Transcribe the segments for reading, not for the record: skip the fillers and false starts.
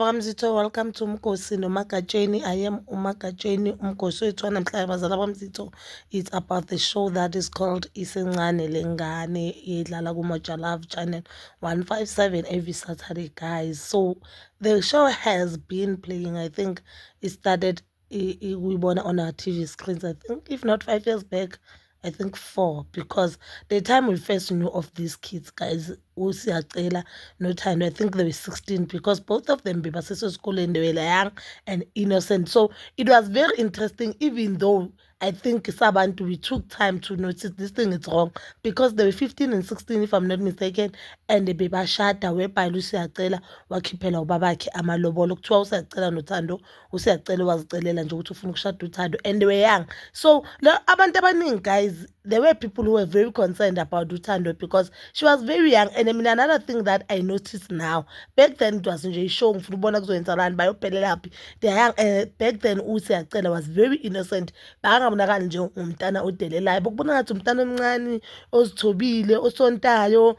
BakaMzitho, welcome to Umgosi noMagatsheni. I am uMagatsheni. Umgosi wethu wanamhlanje, bazala baMzitho, it's about the show that is called Isencane Lengane, edlala kuMoja Love Channel 157 every Saturday, guys. So the show has been playing, I think it started uyibona on our TV screens, I think, if not 5 years back, I think four, because the time we first knew of these kids, guys, uSiyacela noThando, I think they were 16, because both of them bebasesesikoleni. They were young and innocent. So it was very interesting, even though I think sabantu, we took time to notice this thing is wrong, because they were 15 and 16, if I'm not mistaken, and bebashada, whereby uSiyacela wakhiphela ubabakhe amalobolo. Kuthiwa uSiyacela noThando, uSiyacela wazicelela nje ukuthi ufuna ukushada uThando, and they were young. So abantu abaningi, guys, there were people who were very concerned about uThando because she was very young. And I mean, another thing that I noticed now, back then it was nje ishow, ngifuna ukubona kuzoyenzakalani, bayophelelaphi. They are young, and back then uSiyacela was very innocent, bakangabonakali nje umntana odelelayo, bokubona ngathi umntana omncane ozithobile, osontayo,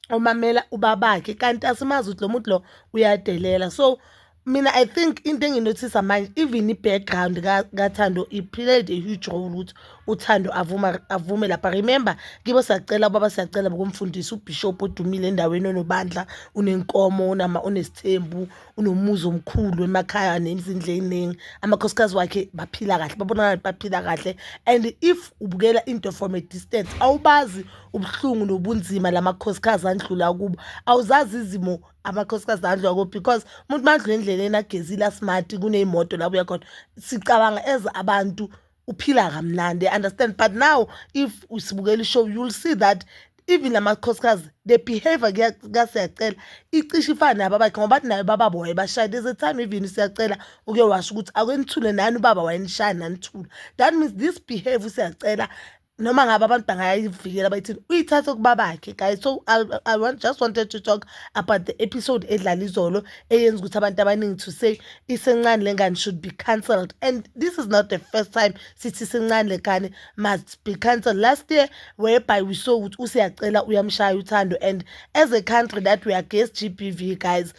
omamela ubabakhe, kanti asimazi ukuthi lo muntu lo uyadelela. So mina I think into enginothisa manje, even i-background kaThando, it played a huge role ukuthi uThando avuma avume lapha. Remember, kibo Siyacela, ubaba Siyacela bokumfundisa ubishop odumile endaweni, onobandla, unenkomo, unama, unesithembu, unomuzi omkhulu emakhaya nezindlu ey'ningi. Amakhosikazi wakhe baphila kahle, babonakala baphila kahle. And if ubukela into from a distance, awubazi ubuhlungu nobunzima lamakhosikazi andlula kubo, awuzazi izimo amakhosikazi andlula kubo, because umuntu mandlula endleleni agezile, asmart, kuney'moto la buya khona, sicabanga as abantu uphila kamnandi, understand? But now if usibukela ishow, you'll see that even lamakhosikazi, the behavior kaSiyacela icishe ifane nababakhe, ngoba bathi naye bababo wayebashaya. There's a time even Siyacela uke washo ukuthi ake nithule nani, ubaba wayenishaya nanithula. That means this behavior uSiyacela, noma ngabe abantu bangayivikela bayithini, uyithathe kubabakhe, guys. So I just wanted to talk about the episode edlala izolo, eyenza ukuthi abantu abaningi to say Isencane Lengane should be cancelled. And this is not the first time sithi Isencane Lengane must be cancelled. Last year, whereby we saw ukuthi uSiyacela uyamshaya uThando, and as a country that we are against GBV, guys,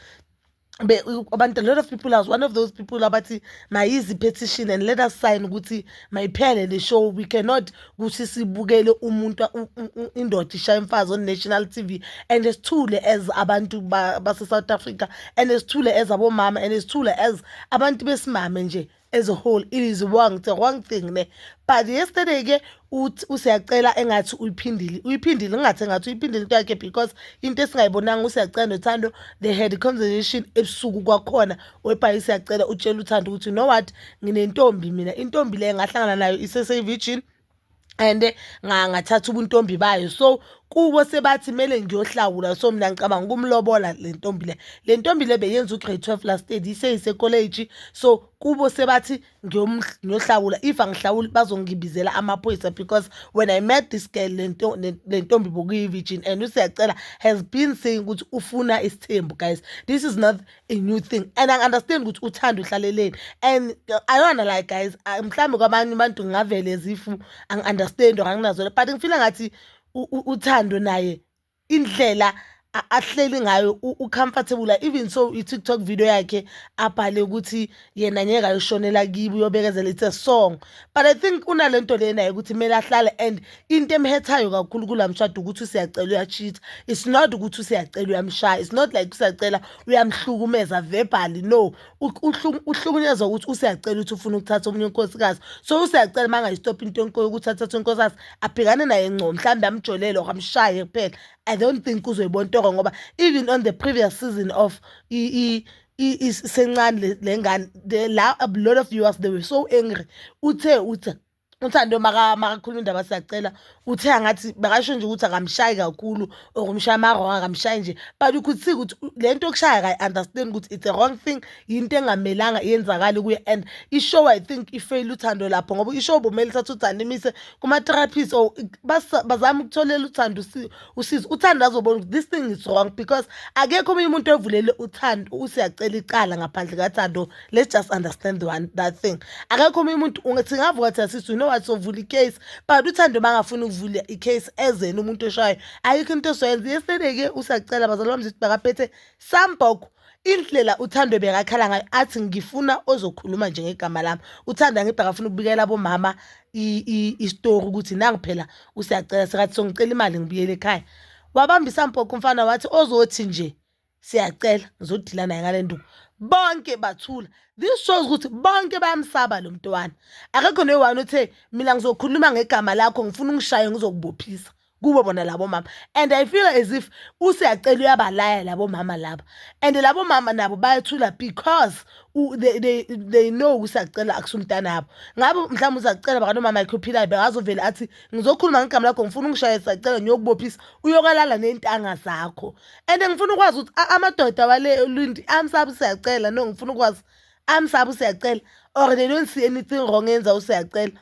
abantu, a lot of people, I was one of those people abathi mayizi petition and let us sign ukuthi mayiphele le show. We cannot ukuthi sibukele umuntu, indoda ishaya imfazi on national TV and sithule as abantu base-South Africa, and sithule as abomama, and sithule as abantu besimame nje as a whole. It is wrong, it's a wrong thing, ne? But yesterday ke uSiyacela engathi uyiphindile, uyiphindile, ngingathi engathi uyiphindile into yakhe, because into esingayibonanga, uSiyacela noThando, they had a conversation ebusuku kwakhona, whereby uSiyacela utshela uThando ukuthi, "You know what, nginentombi mina, intombi le ngahlangana nayo isese-virgin and ngathatha ubuntombi bayo, so kubo sebathi kumele ngiyohlawula, so mina ngicabanga ukumlobola le ntombi le. Le ntombi le beyenza u-grade 12 last year, iseyisekholeji, so kubo sebathi ngiyohlawula. If angihlawuli, bazongibizela amaphoyisa, because when I met this girl, le ntombi bokuyi-virgin." And uSiyacela has been saying ukuthi ufuna isithembu. Guys, this is not a new thing, and I understand ukuthi uThando uhlaleleni. And I don't wanna like, guys, mhlawumbe kwabanye abantu ngingavele as if angi-understand or anginazo, but ngifila ngathi uThando naye, indlela ahleli ngayo, u-comfortable. Even so, i-TikTok video yakhe abhale ukuthi yena ngeke ayoshonela kibo, uyobekezela, it's a song. But I think unalento le naye ukuthi kumele ahlale, and into emhethayo kakhulu kula mshado ukuthi uSiyacela uyacheat. It's not ukuthi uSiyacela uyamshaya, it's not like uSiyacela uyamhlukumeza verbally, no. Uhlukunyezwa ukuthi uSiyacela ukuthi ufuna ukuthatha omunye unkosikazi. So uSiyacela uma angayistopha into enkulu ukuthi athathe unkosikazi, abhekane naye ngco, mhlawumbe amjolele or amshaye kuphela, I don't think uzoyibona into, ngoba even on the previous season of Isencane Lengane, la a lot of viewers, they were so angry. Uthe uThando makakhuluma indaba, Siyacela uthe angathi bakasho nje ukuthi akamshayi kakhulu or umshaya ama-wrong, akamshayi nje, but you could see ukuthi le nto yokushaya akayi-understand ukuthi it's a wrong thing, yinto engamelanga iyenzakale kuye. And ishow, I think, ifeyile uThando lapho, ngoba ishow bomele ithathe uThando imise kuma-therapist or bazame ukutholela uThando usizo, uThando azobona ukuthi this thing is wrong, because akekho omunye umuntu ovulele uThando, uSiyacela icala ngaphandle kaThando. Let's just understand the one that thing, akekho omunye umuntu. Singavuka thina sithi, "You know what, sovula icase," but uThando bangafuni ukuvula icase ezena umuntu oshayo, ayikho into esoyenza. Yesterday-ke uSiyacela, bazali bami, zithi bakaphethe sambhoko. Indlela uThando bekakhala ngayo, athi, "Ngifuna ozokhuluma nje ngegama lami." UThando angithi akafuna ukubikela abomama isitori ukuthi nangu phela uSiyacela sekathi, "Songicela imali, ngibuyele ekhaya." Wabamba isampoqo umfana, wathi, "Ozothi nje Siyacela, ngizodila naye ngale nduku." Bonke bathula. This shows ukuthi bonke bayamsaba lo mntwana. Akekho noyi-one uthe, "Mina ngizokhuluma ngegama lakho, ngifuna ungishaye, ngizokubophisa," kubo bona labo mama. And I feel as if uSiyacela uyabalaya labo mama laba, and labo mama nabo bayathula because they know uSiyacela akusumntanabo. Ngabe mhlawumbe uSiyacela bakanomama yakhe ophilayo, bekazovele athi, "Ngizokhuluma ngegama lakho, ngifuna ungishaye, Siyacela, ngiyokubophisa, uyokalala ney'ntanga zakho." And ngifuna ukwazi ukuthi amadoda wale Lundi amsaba uSiyacela? No, ngifuna ukwazi, amsaba uSiyacela or they don't see anything wrong yenza uSiyacela?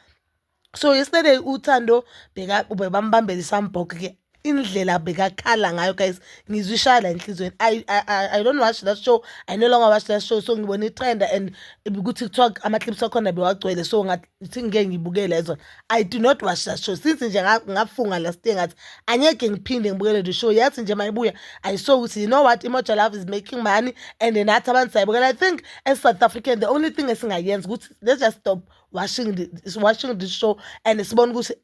So yesterday uThando bebambambela isambhoko-ke. Indlela bekakhala ngayo, guys, ngizwe ishaya la enhliziyweni. I don't watch that show, I no longer watch that show. So ngibona i-trend and ku-TikTok ama-clips akhona bewagcwele, so ngathi ngike ngibukele zona. I do not watch that show since nje ngafunga last year, ngathi angeke ngiphinde ngibukele the show. Yathi nje mayibuya, I saw ukuthi, you know what, iMoja Love is making money and nathi abantu sayibukela. I think as South African, the only thing esingayenza ukuthi let's just stop watching this show and sibone ukuthi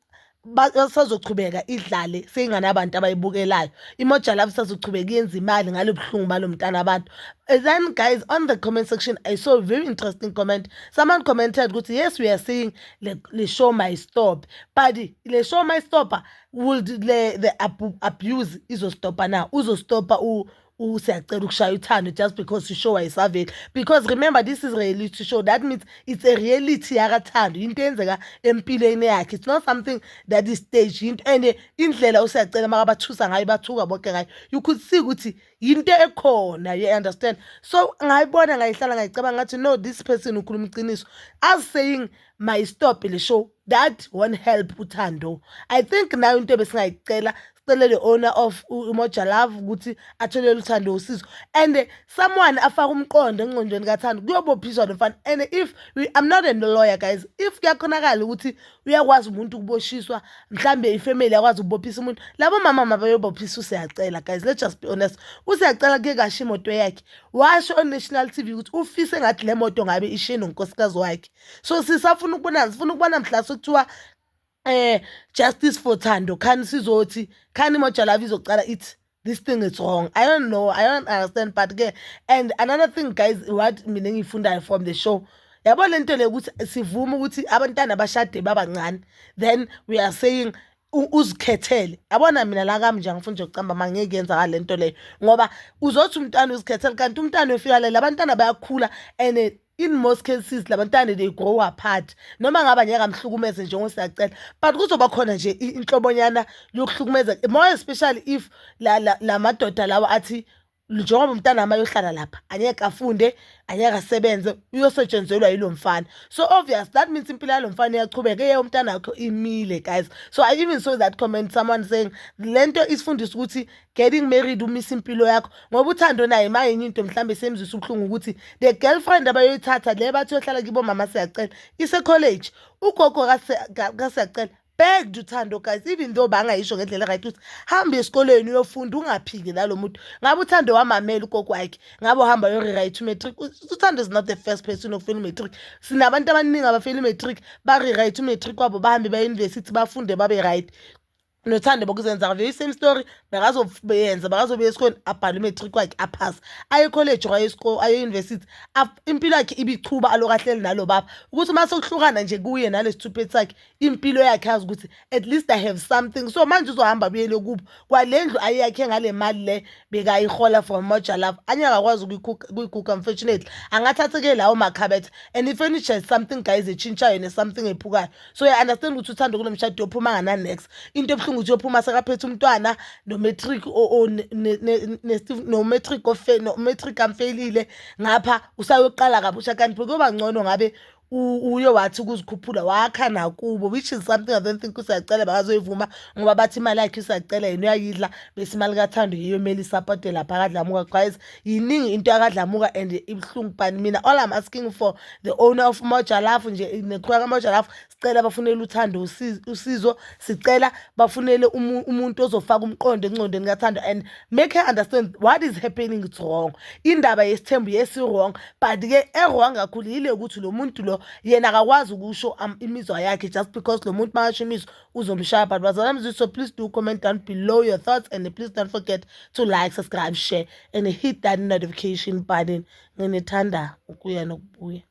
basazochubeka idlale seyinganabantu abayibukelayo. IMoja Love isazochubeka iyenza imali ngalo buhlungu balo mntana abantu. And then guys, on the comment section I saw a very interesting comment. Someone commented ukuthi, "Yes, we are seeing le show may stop, but le show may stop, will the abuse izostopa na? Uzostopa uSiyacela ukushaya uThando just because ishow ayisaveli?" Because remember, this is reality show. That means it's a reality yakaThando, into eyenzeka empilweni yakhe. It's not something that is staged. Into and indlela uSiyacela makabathusa ngayo, bathuka bonke ngayo, you could see ukuthi yinto ekhona, you understand? So ngayibona, ngayihlala, ngayicabanga, ngathi, "No, this person ukhuluma iqiniso." As saying may stop le show, that won't help uThando. I think nayo into ebesingayicela, sicele the owner of uMoja Love ukuthi atholele uThando usizo and someone afake umqondo engqondweni kaThando, kuyobophiswa lo mfana. And if we, I'm not a lawyer, guys, if kuyakhonakala ukuthi uyakwazi umuntu ukuboshiswa, mhlambe ifamily yakwazi ukubophisa umuntu, labo mama mabayobophisa uSiyacela. Guys, let's just be honest, uSiyacela kuye kasho imoto yakhe, washo on national TV ukuthi ufise ngathi le moto ngabe ishiye nonkosikazi wakhe. So sisafuna ukubona, sifuna ukubona mhla sekuthiwa justice for Thando, khani sizothi khani iMoja Love izocala ithi this thing is wrong. I don't know, I don't understand. But ke, and another thing, guys, what mina engiyifundayo from the show, yabo, le nto le ukuthi sivume ukuthi abantwana bashade babancane, then we are saying uzikhethele. Yabona, mina la kami nje, angifuni nje ukucamba, ma ngeke yenzakala le nto leyo, ngoba uzothi umntwana uzikhethele, kanti umntwana uyofika lela, abantwana bayakhula, and in most cases labantwana they grow apart. Noma ngabe angeke amhlukumeze njengoSiyacela, but kuzoba khona nje inhlobonyana yokuhlukumeza, more especially if la madoda lawa athi, "Njengoba umntana wami ayohlala lapha, angeke afunde, angeke asebenze, uyosetshenzelwa yilo mfana." So obvious, that means impilo yalo mfana iyachubeka, eye umntana wakho imile, guys. So I even saw that comment, someone saying le nto isifundisa ukuthi getting married umisa impilo yakho, ngoba uThando naye ma yenye into mhlawumbe semzwisa ubuhlungu ukuthi the girlfriend abayoyithatha le bathi yohlala kibo mama Siyacela ise-college. Ugogo kaSiyacela begged uThando, guys, even though bangayisho ngendlela right, ukuthi hambe esikoleni uyofunda, ungaphiki nalo muntu. Ngabe uThando wamamela ugogo wakhe, ngabe uhamba yo-rewrite umatric. UThando is not the first person okufela umatric. Sinabantu abaningi abafela umatric, ba-rewrite umatric wabo, bahambe baye-university, bafunde, babe right. NoThando bokuzenzaka very same story, bekazoyenza, bekazobuya esikoleni, abhale umatric wakhe, aphase, aye ekholeji or aye e-university, impilo yakhe ibichuba aloku ahleli nalo baba. Ukuthi uma sekuhlukana nje kuye nalesi sithuphethi sakhe, impilo yakhe azi ukuthi at least I have something. So manje uzohamba abuyele kubo kwale ndlu ayeyakhe ngale mali le bekayihola from Moja Love, angeke akwazi ukuyikhukha. Unfortunately, angathatha-ke lawo makhabethe and i-furniture is something, guys, etshintshayo ne-something ephukayo. So I understand ukuthi uThando kulo mshado yophuma ngana-next. Into ebuhlungu ukuthi uyophuma sekaphethe umntwana no-matric, no-matric, no-matric amfeyilile, ngapha usayoqala kabusha, kanti bekuyoba ngcono ngabe Uye wathi ukuzikhuphula, wakha nakubo, which is something I don't think uSiyacela bakazoyivuma, ngoba bathi imali yakhe uSiyacela yena uyayidla, bese imali kaThando yiyo emele isapote lapha kaDlamuka. Guys, yiningi into yakaDlamuka and ibuhlungu, but mina all I'm asking for the owner of Moja Love nje ne-crew kaMoja Love, sicela bafunele uThando usizo. Sicela bafunele umuntu ozofaka umqondo engcondweni kaThando and make her understand what is happening. It's wrong, indaba yesithembu, yes, wrong, but-ke e-wrong kakhulu yile ukuthi lo muntu lo yena akakwazi ukusho imizwa yakhe, just because lo muntu makasho imizwa uzomshaya. But bazalwane, so please do comment down below your thoughts and please don't forget to like, subscribe, share and hit that notification button. Nginithanda ukuya nokubuya.